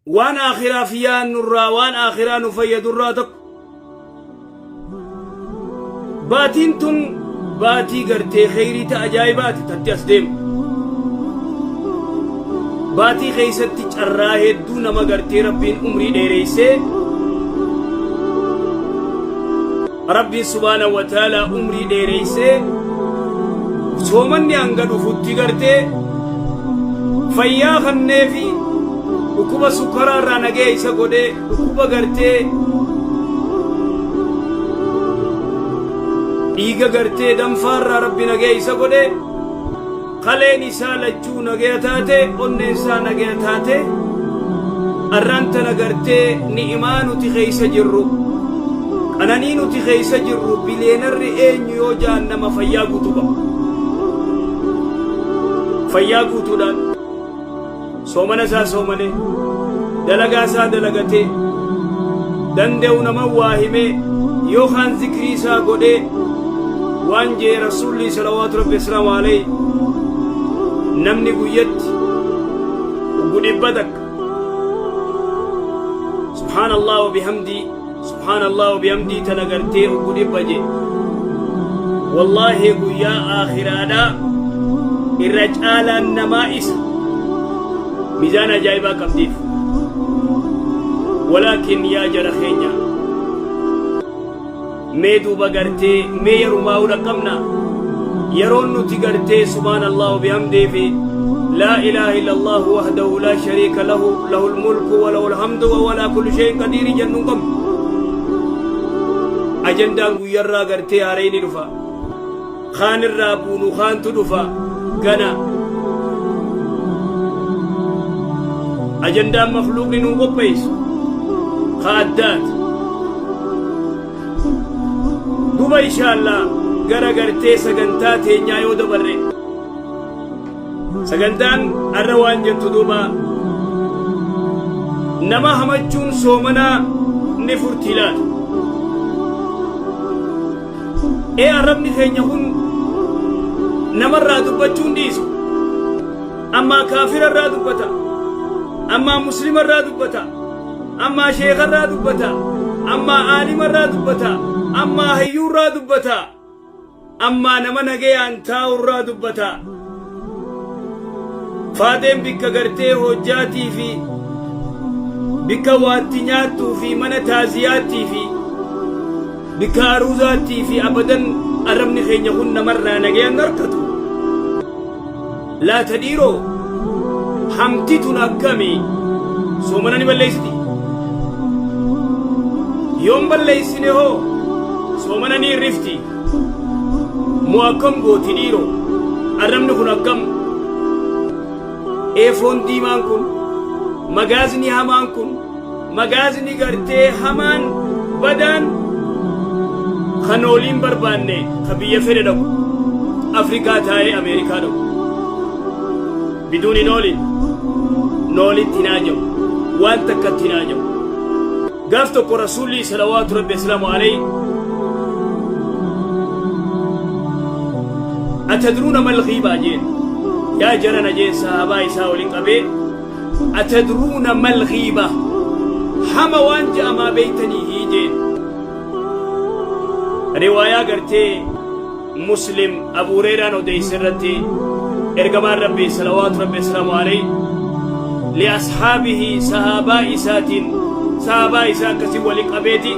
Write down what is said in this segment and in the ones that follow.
Waan aakhiraaf yaannurraa, waan aakhiraa nu fayyadurraa tokko. Baatiin tun baatii gartee kheyrii ta ajaa'ibaati tatti as deemu. Baatii keessatti carraa hedduu nama gartee Rabbiin umrii dheereessee, Rabbiin subhaanahu wa ta'aalaa umrii dheereessee, soomanni hanga dhufutti gartee fayyaa kanneefi, dhukkuba sukkaraa irraa nagaya isa godhee, dhukkuba gartee dhiiga gartee danfaa irraa Rabbi nagaya isa godhee, kaleen isaa lachuu nagaya taate, onneen isaa nagaya taate, arraan tana gartee ni'imaa nuti keessa jirru, qananii nuti keessa jirru, bileenarri eenyu yoo jaan, nama fayyaa guutuu qaba. Fayyaa guutuudhaan soomana isaa soomanee, dalagaa isaa dalagatee, danda'u nama waa himee yookaan zikrii isaa godhee, waan jee Rasuulli salawaatu rabbi asalaamu alayhi, namni guyyatti uggu 100 subhaanallah wa bihamdii, subhaanallah wa bihamdii tana gartee uggu 100 jee, wallaahi guyyaa aakhiraadhaa irra caalaan namaa isa mizaana ajaa'ibaa qabdiif. Walaakin yaa jara keenya, mee duuba gartee mee yerumaa'uu dhaqqabna yeroon nuti gartee subhaanallah wa bihamdii fi laa ilaaha illallah wahdahu laa shariika lahu, lahul mulku wa lahul hamdu wa huwa alaa kulli shay'in qadiir jennu hin qabnu. Ajandaan guyyarraa gartee haaree ni dhufa, kaan irraa buunu kaantu dhufa gana. Ajandaan makluuqni nuu qopheessu ka addaati. Duba inshaallaa gara gartee sagantaa teenyaa yoo dabarre, sagantaan arra waan jettu duuba, nama hamachuun soomanaa ni furtii laata? Ee, arrabni keenya kun namarraa dubbachuun dhiisu. Ammaa kaafira irraa dubbata, ammaa muslima irraa dubbata, ammaa sheeka irraa dubbata, ammaa aalima irraa dubbata, ammaa hayyuu irraa dubbata, ammaa nama nagayaan taa'u irraa dubbata. Faaxeen bikka gartee hojjaatii fi bikka waatti nyaattuu fi mana taaziyaattii fi bikka aruuzaattii fi abadan arrabni keenya kun namarraa nagayaan harkatu. Laata dhiiroo, hamti tun akkami? Soomana ni balleessiti? Yoon balleessine hoo soomana ni irrifti? Moo akkam gooti dhiiroo? Arrabni kun akkam? Eefoon diimaan kun, magaazni hamaan kun, magaazni gartee hamaan badaan kan ooliin barbaanne, ka biyya fedhe dhaqu, Afrikaa taa'ee Ameerikaa dhaqu, biduun hin oolin, noolitti hin haajamu, waan takkatti hin haajamu. Gaaf tokko Rasuulli salawaatu rabbi asalaamu alayhi, atadruuna mal ghiibaa jeen yaa jarana jeen, sahaabaa isaa waliin qabee, atadruuna mal ghiiba, hama waan je'amaa beeytanii jeen. Riwaayaa gartee Muslim Abu Hureyraan odeyse irratti, ergamaan Rabbii salawaatu rabbi asalaamu alayhi liasxaabihi, sahaabaa isaatiin, sahaabaa isaa akkasi wali qabeeti,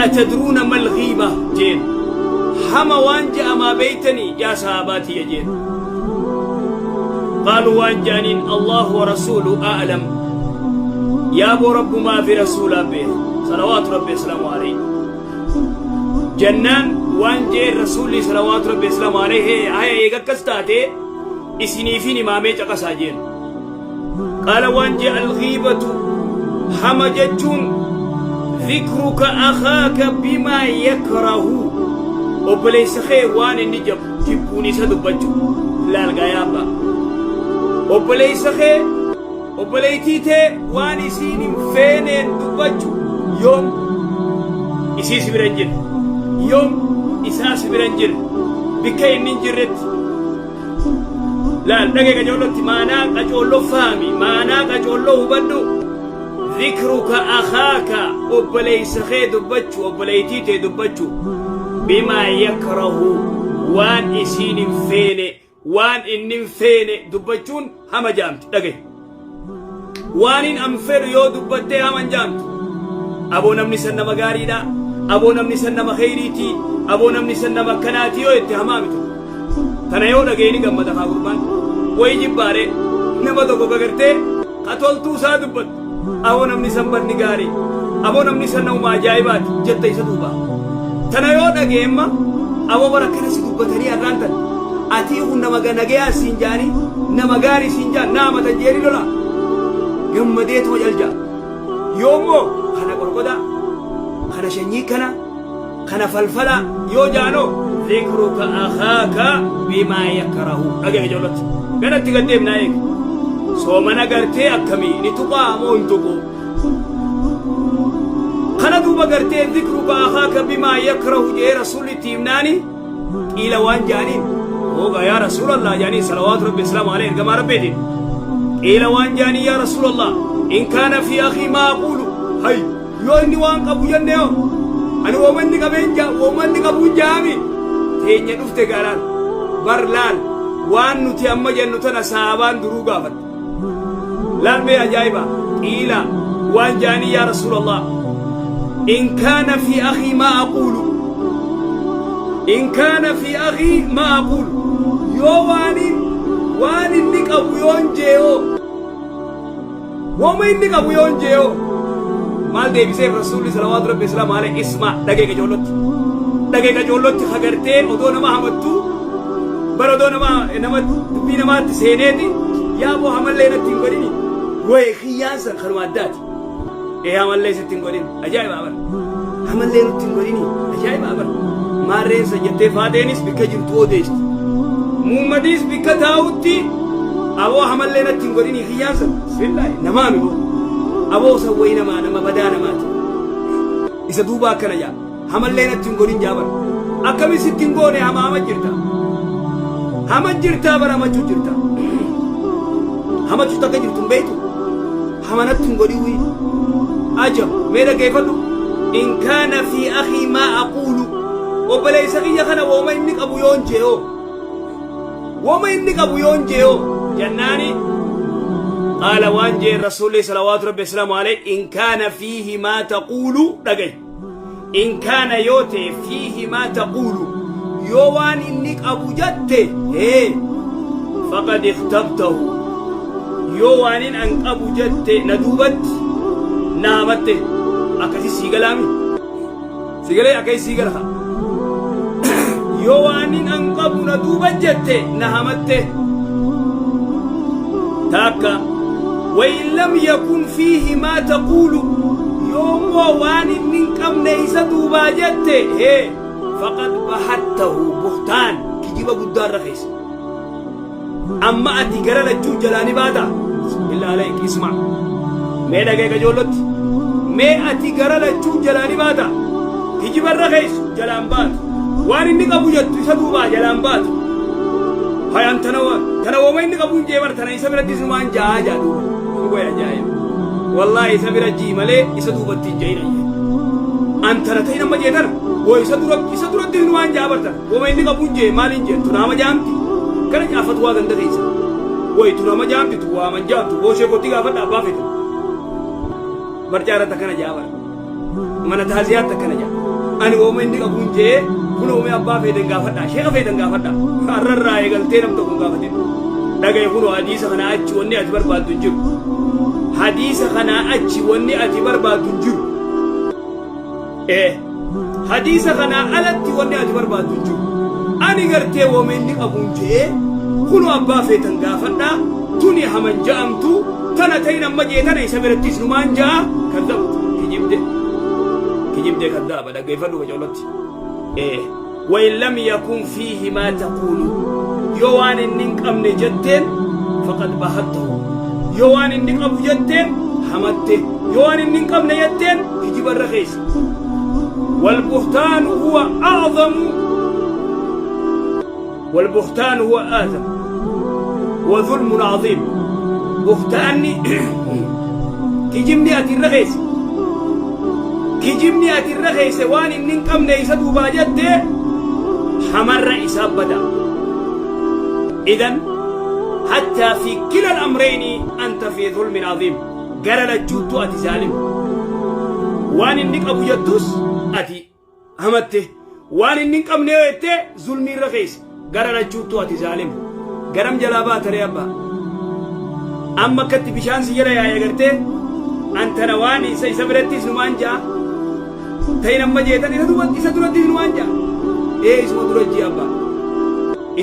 atadruuna mal ghiiba jeen, hama waan je'amaa beeytanii yaa sahaabaa tiyya jeen. Qaaluu, waan je'aniin, allahu wa rasuulu a'lam, yaaboo Rabbumaa fi rasuulaa beeka salawaatu rabbi asalaamu alayhi jennaan, waan jeen Rasuulli salawaatu rabbi asalaamu alayhi, haya, eega akkas taate isiniifin himaamee caqasaa jeen. Qaala, waan jee, alghiibatu, hama jechuun, dhikruka akhaaka bimaa yakrahu, obboleessa kee waan inni jibbuun isa dubbachu. Laal gaa yaa abbaa, obboleessa kee, obboleettii tee waan isiin hin feeneen dubbachu, yoom isii si bira hin jirre, yoom isaa si bira hin jirre, bikka inni hin jirretti. Laal, dhagee qacoollotti, maanaa qacoolloo faami, maanaa qacoolloo. qaceello hubadhu. Dhikruka akhaaka, obboleeysa kee dubbachu, obboleeytii tee dubbachu, bimaa yakrahu, waan isiin hin feene, waan inni hin feene dubbachuun hama jaamti. Dhagahi, waan hin an fedhu yoo dubbattee hama hin jaamtu. Aboo, namni san nama gaariidha, aboo, namni san nama kheyriiti, aboo, namni san nama akkanaati yoo itti hamaa miti. Tana yoo dhagaye ni gammada. Kaa gurbaan wayi jibbaare nama tokko gagartee ka toltuu isaa dubbattu, aboo, namni san barni gaarii, aboo, namni san namuma ajaa'ibaati jetta isa duuba. Tana yoo dhageemma, aboo, bara akkana si dubbatanii har'aan tan atii kun nama nagayaa siin jaanii, nama gaarii siin jaan naa amatan jeeni lola gammadeetuma jalja. Yoommoo kana qorqodaa, kana shanyii, kana falfala yoo jaanoo, dhikruka akhaaka bimaa yakrahu. Dhagee ijoollatti ganatti gaddeemnaa eega soomana gartee akkamii ni tuqaa moo hin tuqu? Kana duuba gartee dhikruka akhaaka bimaa yakrahu jee Rasuulli itti himnaani, qiila waan jaaniin, hooga yaa Rasuulallah jaanii, salawaatu Rabbi islaamu alayhi, ergamaa Rabbiitiin qiila waan jaanii, yaa Rasuulallah, in kaana fi akhii maa aquulu, hay, yoo inni waan qabu jenne hoo, ani wooma inni qabeen jaa, wooma inni qabuun jaami. Teenya dhufte gaalaan bar laal, waan nuti amma jennu tana sahaabaan duruu gaafatte. Laal mee ajaa'iba. Qiila waan jaanii, yaa Rasuulallah, in kaana fi akhii maa aquulu, in kaana fi akhii maa aquulu, yoo waanin waan inni qabu yoon jee'oo, wooma inni qabu yoon jee'oo maal? Deebiseef Rasuulli salawaatu Rabbi islaamu alayhi. Isma, dhagee qajoollotti, dhagee qajoollotti. Hagartee odoo nama hamattu bara odoo nama dubbii namaatti seeneeti, yaa boo, hamallee natti hin godhini. Wayi kiyyaan san kanuma addaati. Ee, hamallee sitti hin godhin. Ajaa'iba bara, hamallee nutti hin godhini. Ajaa'iba bara, maarreen san jettee faateenis bikka jirtu odeesti, muummadiis bikka taa'utti, aboo, hamallee natti hin godhini. Kiyyaan san sillaahi namaa mi boo, aboo, san wayi namaa, nama badaa namaati. Isa duuba akkana jaa, hamallee natti hin godhin jaa. Bara akkami sitti hin goone? Hama hama jirta, hama jirtaa bara, hamachuu jirta, hamachuu takka jirtu hin beektu. Hama natti hin godhin wii, ajab. Mee dhaggeeffadhu. In kaana fi akhii maa aquulu, obboleessa kiyya kana wooma inni qabu yoon jee'oo, wooma inni qabu yoon jee'oo jennaani, qaala waan jeen Rasuulli salawaatu Rabbi islaamu alayhi, in kaana fiihi maa taquulu, dhagay, in kaana yoo ta'e, fiihi maa taquulu, yoo waan inni qabu jette, hee, faqad ikhtabtahu, yoo waanin an qabu jette na duubatti na hamatte. Akkasi sii galaami? Si galee? Akkasi sii gala? Yoo waanin an qabu na duuba jette na hamatte taakka. وإن لم يكن فيه ما تقول, yoommoo waan inni hin qabne isa duubaa jette, hee, فقد بهته, buhtaan kijiba guddaa irra keessa. Amma ati gara lachuu jalaa ni baata. Billah alayk, isma, mee dhagee qajoollotti. Mee ati gara lachuu jalaa ni baata? Kijiba irra keessa jalaan baatu. Waan inni qabu jettu isa duubaa jalaan baatu. Hayan tana tana wooma inni qabu hin jeebar, tana isa biratti isumaan jaa jaa duuba. Way ajaa'iba! Wallaahi, isa bira jii malee isa duubatti hin ja'ina jee. An tana ta'in amma jee tana woo isa dura, isa duratti isumaan jaa bartan. Wooma inni qabu hin jee, maal hin jee? Tunaama jaamti kana caafatu waa ganda keessa. Way, tunaama jaamti tu waaman jaamtu booshee kotti gaafadha abbaa feetan. Barcaa irratti akkana jaa bara. Mana taaziyaatti akkana jaa. Ani wooma inni qabu hin jee, kun oomee abbaa feetan gaafadha, sheeka feetan gaafadha. Har'arraa eegaltee nam tokko hin gaafatin. Dhagaye, kunoo hadiisa kanaa achi wanni ati barbaaddu hin jiru. Hadiisa kanaa achi wanni ati barbaaddu hin jiru. Ee, hadiisa kanaa alatti wanni ati barbaaddu hin jiru. Ani gartee wooma inni qabu hin jee, kunoo abbaa feetan gaafadha. Tuni haman ja'amtu tana ta'in amma jee tana isa birattis numaan ja'a. Kazzabtu, kijibde, kijibde, kaddaaba. Dhaggeeffadhu qacoolotti. Ee, وإن لم يكن فيه ما تقول, yoo waan inni hin qabne jetteen, فقد بهته, yoo waan inni qabu jetteen hamatte, yoo waan inni hin qabne jetteen kijiba irra keessa. والبهتان هو أعظم، والبهتان هو آثم وظلم عظيم. بهتاني Kijibni ati irra keesse, kijibni ati irra keesse waan inni hin qabne isa duubaa jette hamarra isaa bada. Idan hattaa fi kila al-amrayni anta fi zulmin aziim. Gara lachuuttuu ati zaalim. Waan inni qabu jettus ati hamatte. Waan inni hin qabne yoo jette zulmii irra keessa. Gara lachuuttuu ati zaalima. Garam jalaa baata ree abbaa? Amma akkatti bishaan si jala yaa'e agartee? An tana waan isa isa birattis numaan ja'a. Ta'in amma jeetan isa duubatti isa durattis numaan ja'a. Ee isuma dura ji'a abbaa.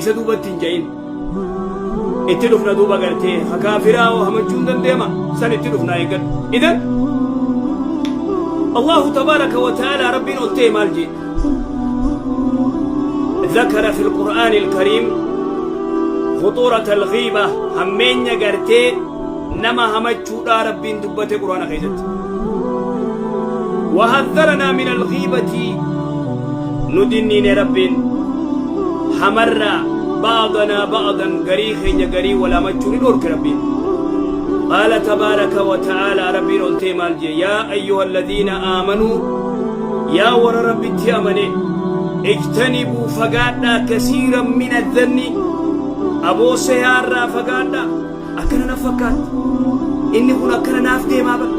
Isa duubatti hin ja'in. Itti dhufna duuba gartee hakaafiraa hoo hamachuun dandeema san itti dhufna eeggadhu. Idan Allahu tabaaraka wa ta'ala rabbiin ol ta'e maal jee? ذكر في القرآن الكريم خطورة الغيبة همين غرتي نما همچودا ربين دبته قرآن خيزت وحذرنا من الغيبة ندنين ربين حمرنا بعضنا بعضا غري خين غري ولا مچوني دورك ربين قال تبارك وتعالى ربين قلتي مالجي يا أيها الذين آمنوا Yaa warra Rabbitti amane, ijtanibuu fagaadhaa kasiiran mina dhanni, aboo seyaa irraa fagaadhaa. Akkana na fakkaatti. Inni kun akkana naaf deemaa bar.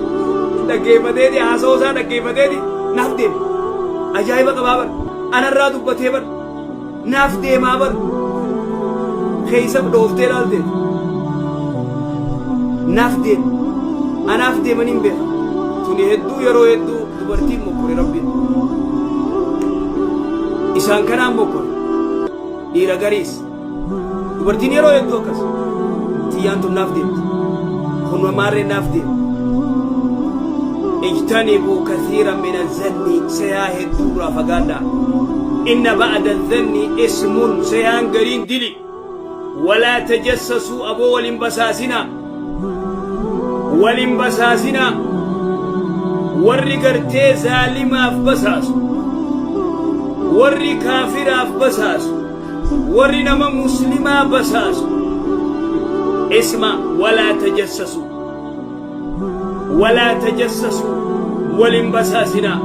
Dhaggeeffateeti haasawoo isaa dhaggeeffateeti naaf deema. Ajaa'iba qabaa bar. Anarraa dubbatee bar. Naaf deemaa bar. Keessa dhooftee ilaalteeti. Naaf deema. Anaaf deemaniin beeka. Tuni hedduu yeroo hedduu dubartiin mokkore rabbiin. Isaan kanaan mokkore. Dhiira gariis. Dubartiin yeroo hedduu akkas. Tiyyaan tun naaf deemti. Kun maarree naaf deema. Ijtanibuu kathiira mina zanni seyaa hedduurraa fagaadhaa. Inna ba'da zanni ismun seyaan gariin dili. Walaa tajassasuu aboo wal hin basaasinaa. Wal hin basaasinaa. Warri gartee zaalimaaf basaasu. Warri kaafiraaf basaasu. Warri nama muslimaa basaasu. Isma walaa tajassasuu. Walaa tajassasuu wal hin basaasinaa.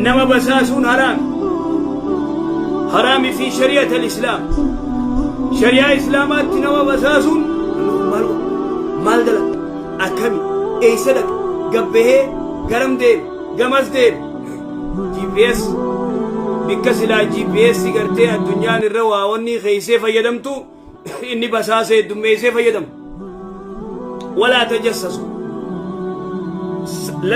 Nama basaasuun haraami. Haraami fi shari'ata al-islaam. Shari'aa islaamaatti nama basaasuun namni kun maal godha? Maal dalaga? Akkami? Eessa dhaqa? Gabbahee garam deema? Gamas deema? GPS bikka silaa GPS gartee addunyaan irra waa wanni keeysee fayyadamtu inni basaasa heddummeessee fayyadama. Walaa tajassasu.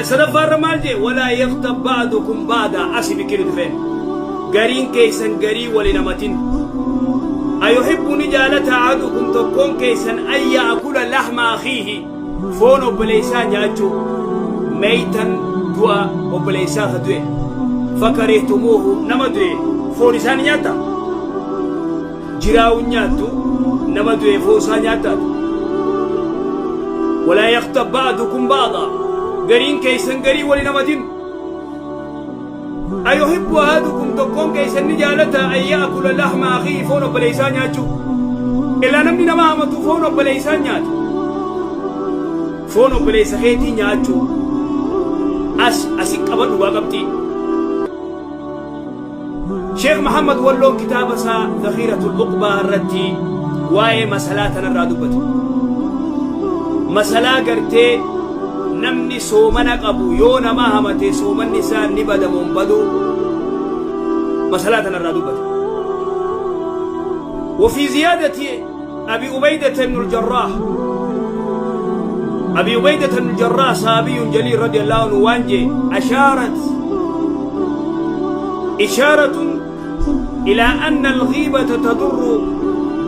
Sadaffaa irra maal jee walaa yaktab ba'dukum ba'da asi bikki nuti feene. Gariin keessan garii wal hin hamatin. Ayuhibbu ni jaalata ahadukum tokkoon keessan an ya'kula lahma akhiihi foon obboleessaa nyaachuu meeytan du'a obboleessaa ka du'e fakarihtumuuhu nama du'e foon isaa ni nyaatta jiraawun nyaattu nama du'e foon isaa nyaattaatu walaa yaktab ba'dukum ba'da gariin keessan garii wal hin hamatin ayuhibbu ahadukum tokkoon keessan ni jaalata an ya'kula lahma akhiihi foon obboleessaa nyaachuu ilaa namni nama hamatu foon obboleessaa nyaata foon obboleessa keetii nyaachuu as asi qabadhu waa qabxii Sheekh Muhammad Walloon kitaaba isaa Zakhiiratul Uqbaa irratti waa'ee masalaa tanarraa dubbate. Masalaa gartee namni soomana qabu yoo nama hamate soomanni isaa ni badamoo hin badu masalaa tanarraa dubbate. وفي زيادة أبي عبيدة بن الجراح أبي عبيدة بن الجراح صحابي جليل رضي الله عنه وانجي أشارت إشارة إلى أن الغيبة تضر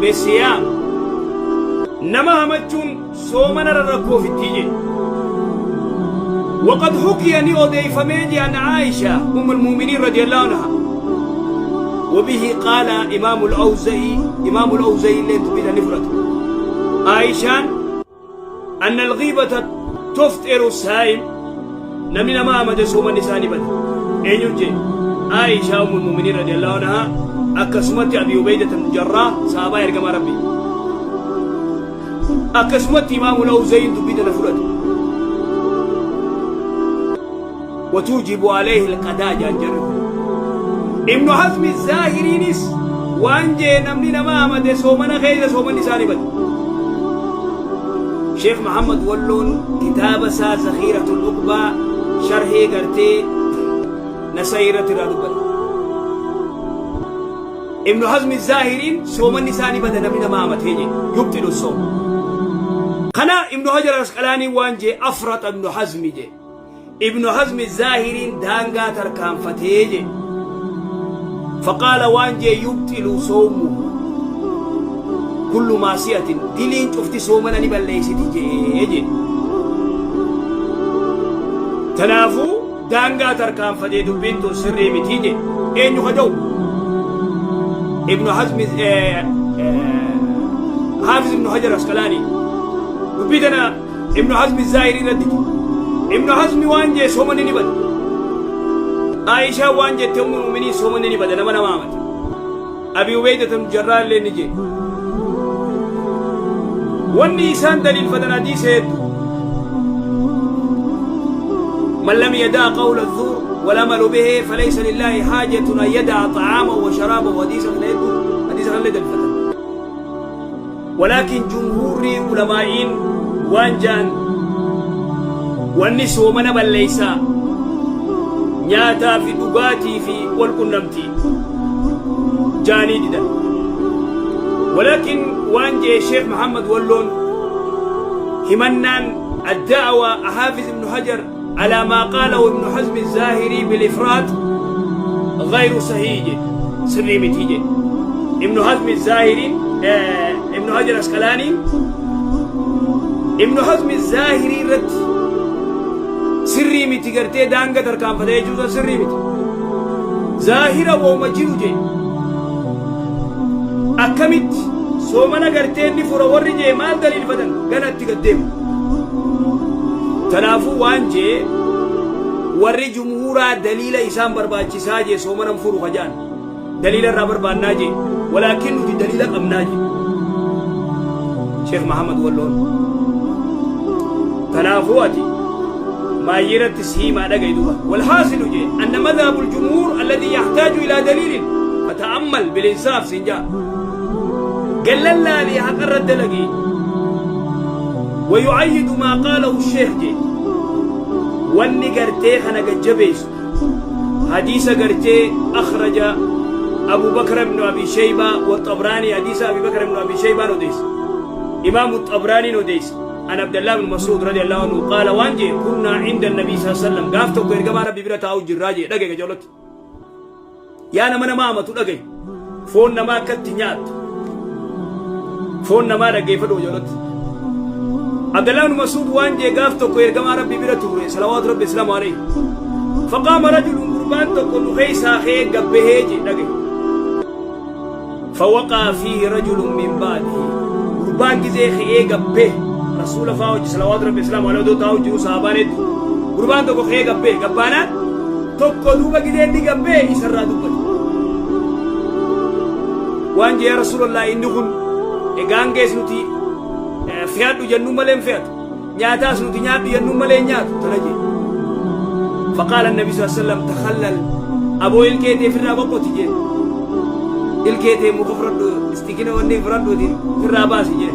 بصيام نما همتشون صومنا ركو في التيجي وقد حكي ني أوديفميجي عن عائشة أم المؤمنين رضي الله عنها وبه قال إمام الأوزعي إمام الأوزعي اللي تبين نفرته عائشة أن الغيبة تفطر الصائم نمي نما أمد سوما نساني بد أين جي عائشة أم المؤمنين رضي الله عنها أكسمت أبي عبيدة بن الجراح صحابة يرقم ربي Akkasumatti Imaamu Lawzayin dubbii tana fudhate. Watuujibu alayhi alqadaa jaan jarri kun. Ibnu Hazmi Zaahiriinis waan jee namni nama amate soomana keessa soomanni isaa ni bada. Sheekh Muhammad Walloon kitaaba isaa Zakhiiratul Uqbaa sharhii gartee Nasa'ii irratti irraa dubbate. Ibnu Hazmi Zaahiriin soomanni isaa ni bada namni nama amatee jee yubxilu soom. Kana Ibnu Hajar Asqalaanii waan jee afraxa Ibnu Hazmi jee. Ibnu Hazmi Zaahiriin daangaa tarkaanfatee jee. Faqaala waan jee yubxilu soomu kullu maasiyatin diliin cufti soomana ni balleessiti jee jee. Tanaafuu daangaa tarkaanfatee dubbiin tun sirrii miti jee. Eenyu ka ta'u? Ibnu Hazmi Haafiz Ibnu Hajar Asqalaanii dubbii tana Ibnu Hazmi Zaahirii irratti jedhe. Ibnu Hazmi waan jee soomanni ni bada. Aayishaa waan jette ummu mu'miniin soomanni ni bada nama nama amate. Abi Ubeeyda tan Jarraa illee ni jee. Wanni isaan daliilfatan hadiisa hedduu. من لم يدع قول الزور والعمل به فليس لله حاجة أن يدع طعامه وشرابه حديث حديث خلد الفتن Walaakin jumhuurri ulamaa'iin waan ja'an wanni soomana balleeysaa nyaataa fi dhugaatii fi wal qunnamtii ja'anii didan. Walaakin waan je'e Sheekh Muhammad Walloon himannaan adda'awa Haafiz ibnu Hajar alaa maa qaalahu ibnu Hazmi Zaahirii bil ifraat gayru sahiih jedhe sirrii miti jedhe. Ibnu Hazmi Zaahiriin Ibnu Hajar Asqalaaniin Ibnu Hazmi Zaahirii irratti sirrii miti gartee daanga tarkaanfate jechuun sirrii miti. Zaahira wooma jiru jedhe. Akkamitti soomana gartee inni fura warri jee maal daliilfatan ganatti gad deemu. Tanaafuu waan jee warri jumhuuraa daliila isaan barbaachisaa jee soomana hin furu kajaan daliila irraa barbaannaa jee walaakin nuti daliila qabnaa jee Sheekh Mahamad Walloon. Tanaafuu ati maayiratti siimaa dhaga'i duba. Walhaasilu jee anna madhabul jumhuur alladhi yahtaaju ilaa daliilin fata'ammal bilinsaaf siin jaa. Gallallaalii haqarra dalagii. ويؤيد ما قاله الشيخ جي wanni gartee kana gajjabeessu hadiisa gartee أخرج أبو بكر بن أبي شيبة والطبراني حديث أبي بكر بن أبي شيبة نديس إمام الطبراني نديس عن عبد الله بن مسعود رضي الله عنه قال وانجي كنا عند النبي صلى الله عليه وسلم gaaf tokko ergamaa rabbi bira taa'u jirraa jee dhagaye jolatti yaa nama nama amatu dhagaye foon namaa akkatti nyaattu foon namaa dhaggeeffadhu jolatti Abdullah ibn Mas'ud waan jee gaaf tokko ergamaa rabbi bira turre salawaatu rabbi islaamu alayhi faqaama rajulun gurbaan tokko nu keessaa ka'ee gabbahee jee dhagaye فوقع فيه رجل من بعده gurbaan gizee ka'ee gabbee rasuula faa hojii salawaatu rabbi islaamu alayhi odoo taa'u jiru sahabaan hedduu gurbaan tokko ka'ee gabbee gabbaanaan tokko duuba gizee inni gabbee isarraa dubbate waan jee yaa rasuulallah inni kun gaangees nuti fe'adhu jennu malee hin fe'atu nyaataas nuti nyaadhu jennu malee hin nyaatu tana jee فقال النبي صلى الله عليه وسلم تخلل أبو ilkeetee firraa boqoti jee ilkeetee muka fudhadhu istikina wanni fudhadhuuti firraa baasi jee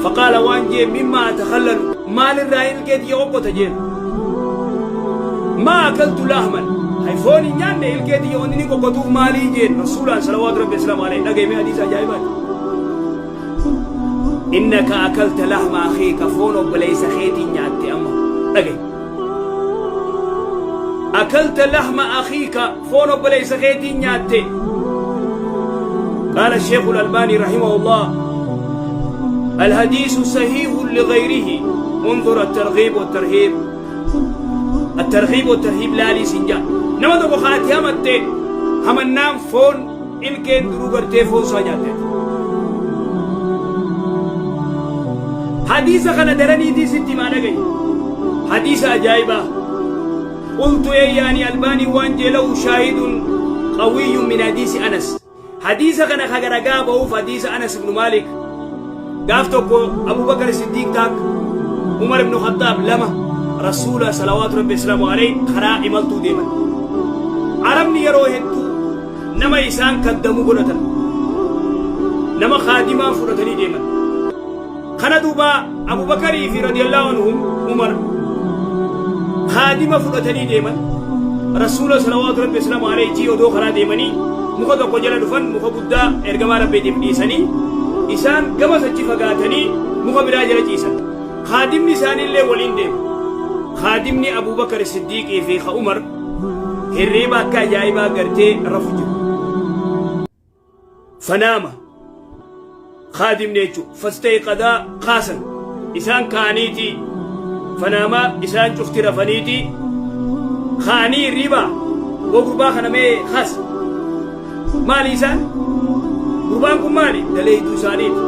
فقال waan jee مما أتخلل maal irraa ilkeetii qoqqota jeen ما أكلت لحما hay foon hin nyaanne ilkeetii wanni ni qoqqotuuf maalii jeen rasuulaan salawaatu rabbi islaamu alayhi dhagayme hadiisa ajaa'ibaati إنك أكلت لحم أخيك foon obboleessa keetii nyaatte amma dhagay أكلت لحم أخيك foon obboleessa keetii nyaatte. قال الشيخ الألباني رحمه الله الحديث صحيح لغيره انظر الترغيب والترهيب الترغيب والترهيب لا لي سنجا نما دو خاتي همته همنام foon ilkeen duruu gartee foon isaa nyaatte hadiisa kana daraniitii sitti himaa dhagayi hadiisa ajaa'ibaa قلت يعني ألباني waan jee له شاهد قوي من حديث أنس حديث كان خغرقا بوف حديث أنس بن مالك Gaaf tokko Abubakar Siddiiq taakka, Umar ibn Khattaab lama Rasuula salawaatu Rabbi Islaamu alayhi karaa imaltuu deeman. Arabni yeroo hedduu nama isaan kaddamu godhatan. Nama kaadimaa fudhatanii deeman. Kana duuba Abubakarii fi radiyallahu anhum Umar kaadima fudhatanii deeman. Rasuula salawaatu Rabbi Islaamu alayhi odoo karaa deemanii muka tokko jala dhufan, muka guddaa ergamaa Rabbiitiif dhiisanii isaan gamas achi fagaatanii muka biraa jala ciisan. Kaadimni isaaniillee waliin deema. Kaadimni Abubakar Siddiiqii fi ka Umar hirriiba akka ajaa'ibaa gartee rafu jiru. Fanaama kaadimni jechuun fastayqadaa kaasan isaan ka'aniiti, fanaamaa isaan cufti rafaniiti ka'anii hirriibaa, woo gurbaa kana mee kaas, maali isaan, gurbaan kun maali daleeytuu isaaniiti.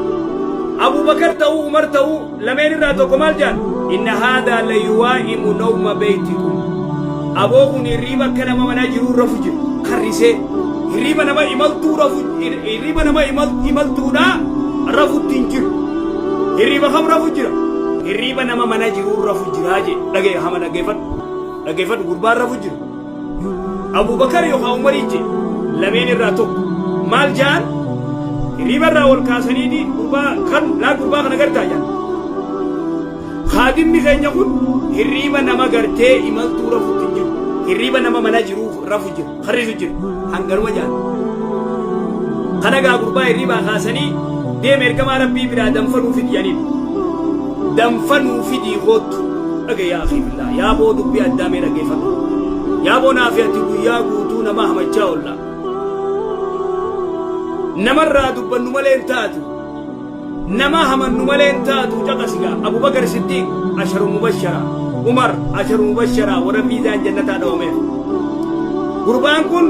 Abubakar ta'uu Umar ta'uu lameen irraa tokko maal jaan? Inna haadaa la yuwaa'imu nawma beeytikum, aboo kun hirriiba akka nama manaa jiruu rafu jiru karrisee, hirriiba nama imaltuu rafu, hirriiba nama imaltuudhaa rafutti hin jiru. Hirriiba kam rafu jira? Hirriiba nama mana jiruu rafu jiraa jee. Dhagee hama, dhaggeeffadhu, dhaggeeffadhu, gurbaan rafu jira. Abubakar yookaan Umarii jee, lameen irraa tokko maal jaan? Hirriiba irraa wal kaasaniiti gurbaa kan laa, gurbaa kana gartaa jaan. Kaadimni keenya kun hirriiba nama gartee imaltuu rafutti hin jiru, hirriiba nama mana jiruu rafu jira, karrisu jira, hanganuma jaan. Kana gaa gurbaa hirriibaa kaasanii, deema ergamaa Rabbii biraa danfa nuu fidi jedhaniin. Danfa nuu fidii koottu. Dhage yaa akii billaa, yaa boo, dubbii addaa mee dhaggeeffadhu. Yaa boo, naafi ati guyyaa guutuu nama hamachaa oolla. Namarraa dubbannu malee hin taatu. Nama hamannu malee hin taatu. Caqasi gaa, Abubakar Siddiiq asharu mubashara, Umar asharu mubashara, warra miizaan jannataa dhawameef. Gurbaan kun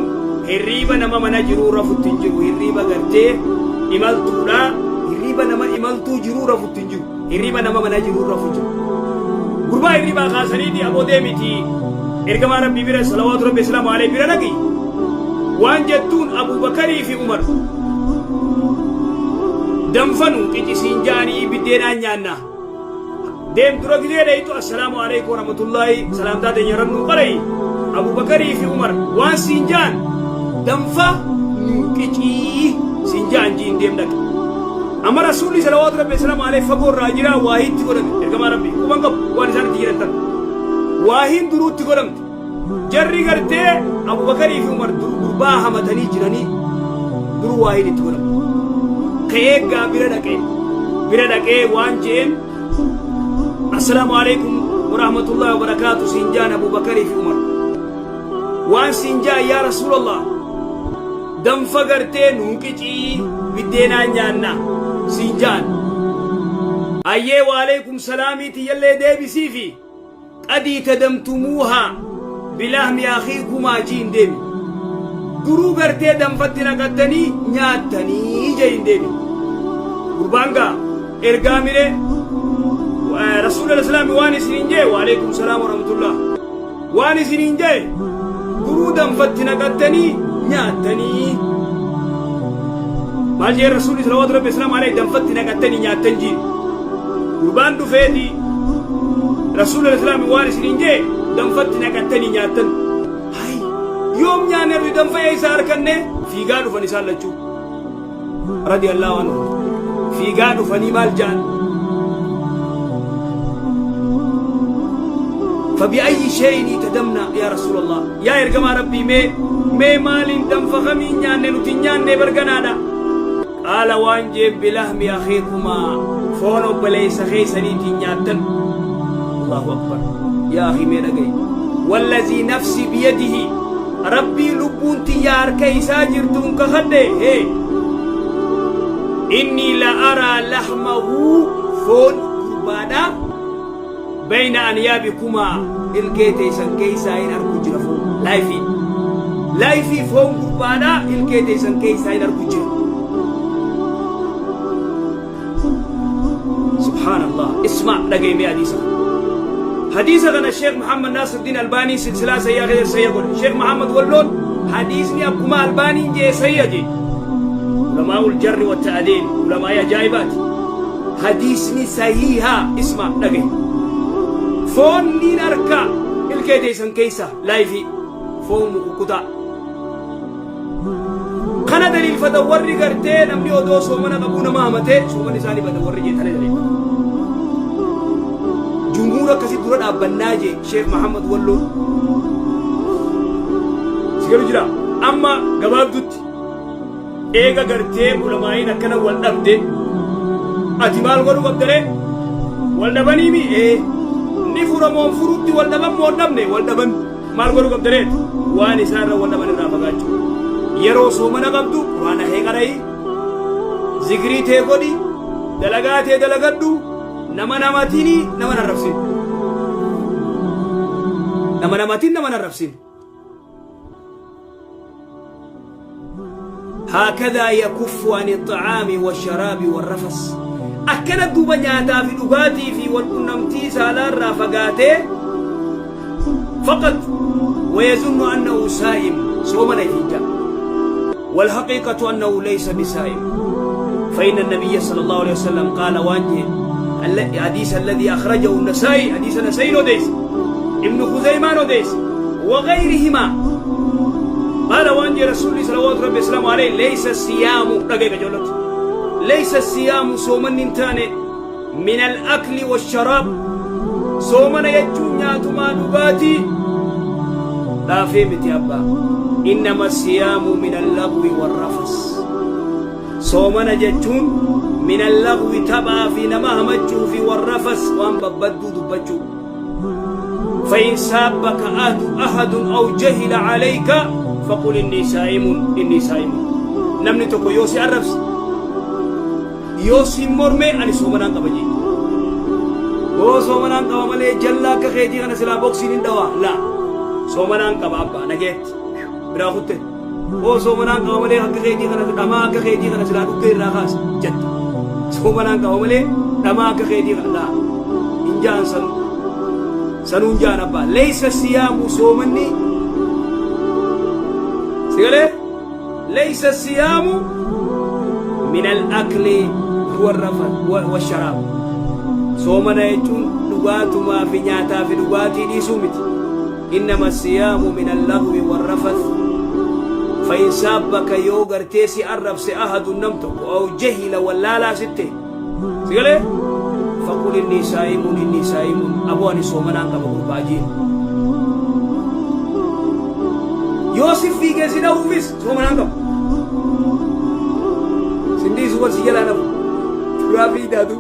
hirriiba nama mana jiruu rafutti hin jiru, hirriiba gartee imaltuudha, hirriiba nama imaltuu jiruu rafutti hin jiru, hirriiba nama mana jiruu rafu jiru. Gurbaa hirriibaa kaasaniiti, aboo deemiti ergamaa Rabbii bira salawaatu Rabbi islaamu alayhi bira dhaqi, waan jettuun Abubakarii fi Umar danfanu qicisiin ja'anii biddeenaan nyaanna. Deem, dura gizee dheeytu assalaamu alaikum warahmatullaahi salaamtaa teenya rannuu qara'i, Abubakarii fi Umar waan siin ja'an danfa nuu qicii siin ja'an jiin, deem dhaqi. Amma Rasuulli salawaatu Rabbi islaamu alayhi fagoo irraa jiraa, waahiitti godhame. Ergamaa Rabbi quban qabu waan isaan itti jiran tan waahiin duruutti godhamte. Jarri gartee Abubakarii fi Umar dur gurbaa hamatanii jiranii dur waahiin itti godhamte. Ka'ee gaa bira dhaqee, bira dhaqee waan je'een, assalaamu alaikum warahmatullahi wabarakaatu siin jaan Abubakarii fi Umar. Waan siin jaan, yaa Rasuulallah, danfa gartee nuu qicii biddeenaan nyaanna siin jaan. Ayyee, waalaikum salaamii tiyyallee deebisii fi qadii tadamtumuuhaa bilahmi akhiikumaa jiin deemi. Duruu gartee danfatti naqattanii nyaattanii jein deemi. Gurbaan gaa ergaa mire Rasuula Islaami waan isiniin jee, waalaikum salaam warahmatullah, waan isiniin jee duruu danfatti naqattanii nyaattanii. Maal jee Rasuulli salawaatu Rabbi islaam alayhi? Danfatti naqattanii nyaattan jiin. Gurbaan dhufeeti, Rasuula Islaami waan isiniin jee danfatti naqattanii nyaattan. Hay, yoom nyaanne nuti danfa, eessa harkanne? Fiigaa dhufan isaan lachuu radiyallahu anhu. Fiigaa dhufanii maal ja'an? فبأي شيء تدمنا يا رسول الله؟ يا إرجما ربي، مي مي مالين دم فخمين نيانne nuti nyaanne barganaadha. Qaala, waan jeen, bilahmi akhiikumaa, foon obboleessa keessaniitiin nyaattan. Allahu akbar. Yaa akhi, mee dhagaye. Wallazii nafsi biyadihi, Rabbii lubbuun tiyya harka isaa jirtuun kakadhe, hee, innii la araa lahmahu, foon gurbaadha, bayna anyaabikumaa, ilkee teessan keessaa hin argu jira. Foon laayifii laayifii foon gurbaadha ilkee teessan keessaa hin argu jira. Subhaanallah. Isma, dhagaye mee hadiisa kana. Hadiisa kana Sheekh Muhammad Naasirdiin Albaanii silsilaa sayyaa keessa sayya godhe. Sheekh Muhammad Walloon hadiisni akkuma Albaaniin jee sayya jee. Ulamaa'ul jarri wa ta'adiil, ulamaa'ii ajaa'ibaati. Hadiisni sahiihaa isma dhagahi. Foon niin arka ilkee teessan keessa laayifii foon mukukkutaa. Kana daliilfatan warri gartee namni odoo soomana qabuu nama hamatee soomanni isaanii bada warri jee tana daliilfatan. Jumhuura akkasii dura dhaabbannaa jee Sheekh Mahammad Walloo. Si galu jira. Amma gabaabdutti eega gartee ulamaa'iin akkana wal dhabde ati maal godhuu qabdaree? Wal dhabanii mi? Ee. Ni furamoon furutti wal dhaban moo hin dhabne? Wal dhaban. Maal godhuu qabda reet? Waan isaan irra wal dhaban irraa fagaachuu. Yeroo soomana qabdu quraana kee qara'i, zikrii tee godhi, dalagaa tee dalagadhu, nama namatini nama narrabsin. Nama namatin nama narrabsin. Haakadhaa yakuffu ani xa'aami washaraabi warrafas. Akkana duuba nyaataa fi dhugaatii fi walqunnamtii saalaa irraa fagaatee faqat wayazunnu annahu saa'im soomana ifiin ja'a. والحقيقة أنه ليس بسائم فإن النبي صلى الله عليه وسلم قال وانجه الحديث الذي أخرجه النسائي حديث النسائي نوديس ابن خزيمة نوديس وغيرهما قال وانجي رسول صلوات ربي وسلامه عليه ليس الصيام دقيقة جولت ليس الصيام صومن انتاني من الأكل والشراب صومن يجون نياتما دباتي دافي متي أبا إنما الصيام من اللغو والرفس صومن جتون من اللغو تبا في نما همجو في والرفس وان ببدو دبجو فإن سابك أحد أو جهل عليك فقل إني سائم إني سائم namni tokko yoo si arrabse yoo si morme ani soomanaan qaba jee yoo soomanaan qaba malee jalla akka keetii kana silaa boksiin hin dhawaa laa soomanaan qaba abbaa nageetti biraa kutte yoo soomanaan qaba malee akka keetii kana dhamaa akka keetii kana silaa dhukkee irraa kaasa jetta soomanaan qaba malee dhamaa akka keetii kana laa hin ja'an sanuu sanuun ja'an abbaa leeysa siyaamu soomanni sigalee leeysa siyaamu min al-akli warrafa washaraab soomana jechuun dhugaatumaa fi nyaataa fi dhugaatii dhiisuu miti innama siyaamu min al-lagwi warrafath فإن سابك yoo gartee si arrabse أحد nam tokko أو جهل wallaalaa sitte sigalee فقل إني صائم إني صائم aboo ani soomanaan qaba gurbaa jeen yoo si fiigee si dha'uufis soomanaan qaba sin dhiisu wan si jalaa dhabu duraa fiidaatu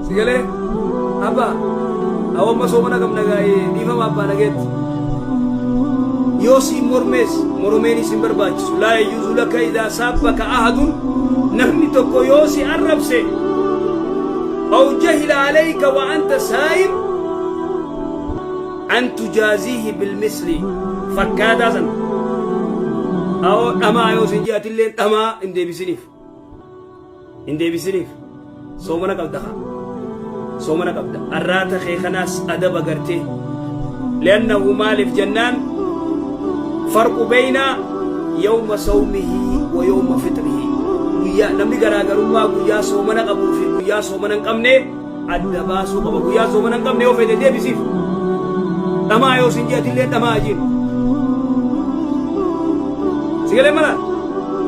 sigalee abbaa awamma soomana qabna gaa'ee dhiifama abbaa nageetti yoo si mormees moromeen isin barbaachisu لا يجوز لك إذا سابك أحد namni tokko yoo si arrabse أو جهل عليك وأنت صائم أن تجازيه بالمثل fakkaataa san أو dhamaa yoo sin ji'atillee dhamaa hin deebisiniif hin deebisiniif soomana qabda haa soomana qabda arraata kee kanaas adaba gartee لأنه maaliif jennaan فرق بين يوم صومه ويوم فطره guyyaa namni garaagarummaa guyyaa soomana qabuu fi guyyaa soomana hin qabne adda baasuu qaba guyyaa soomana hin qabne yoo fedhe deebisiif dhamaa yoo sin ji'atillee dhamaa jiin sigalee mala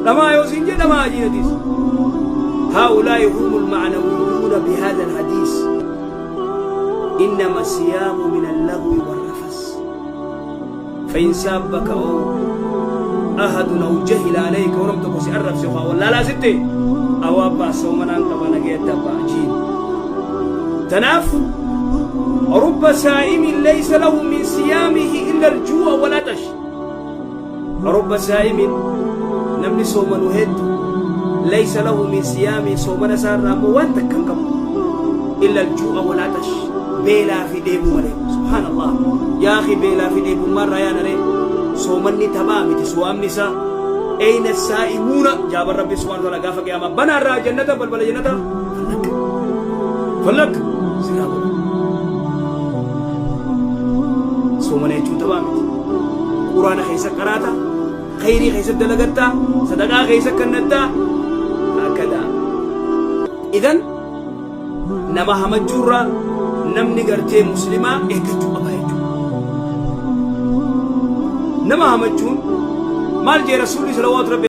dhamaa yoo sin jedhe dhamaa jiin atis هؤلاء هم المعنويون بهذا الحديث إنما الصيام من اللغو والرفث فإن سابك أو أحد أو جهل عليك ولم تكن سأرب سوى ولا لا ستي أو أبا سومنا أنك نجيت أبا جين تناف رب سائم ليس له من صيامه إلا الجوع والعطش رب سائم namni soomanu heddu ليس له من صيامه soomana isaarraa ammoo waan takka hin qabu إلا الجوع والعطش beelaa fi dheebuu malee سبحان الله يا أخي beelaa fi dheebummaarraa yaana ree soomanni taphaa miti suwaamni isaa أين الصائمون jaaban rabbi سبحانه وتعالى gaafa qiyaamaa banaarraa jannata balbala jannata fallaq fallaq siraa godha soomana jechuun taphaa miti quraana keessa qaraata khayrii keessa dalagattaa sadaqaa keessa kennattaa akkada idan. Nama hamachuurraa namni gartee muslimaa eeggachuu qaba jechuudha. Nama hamachuun maal jee Rasuulli salawaatu Rabbi?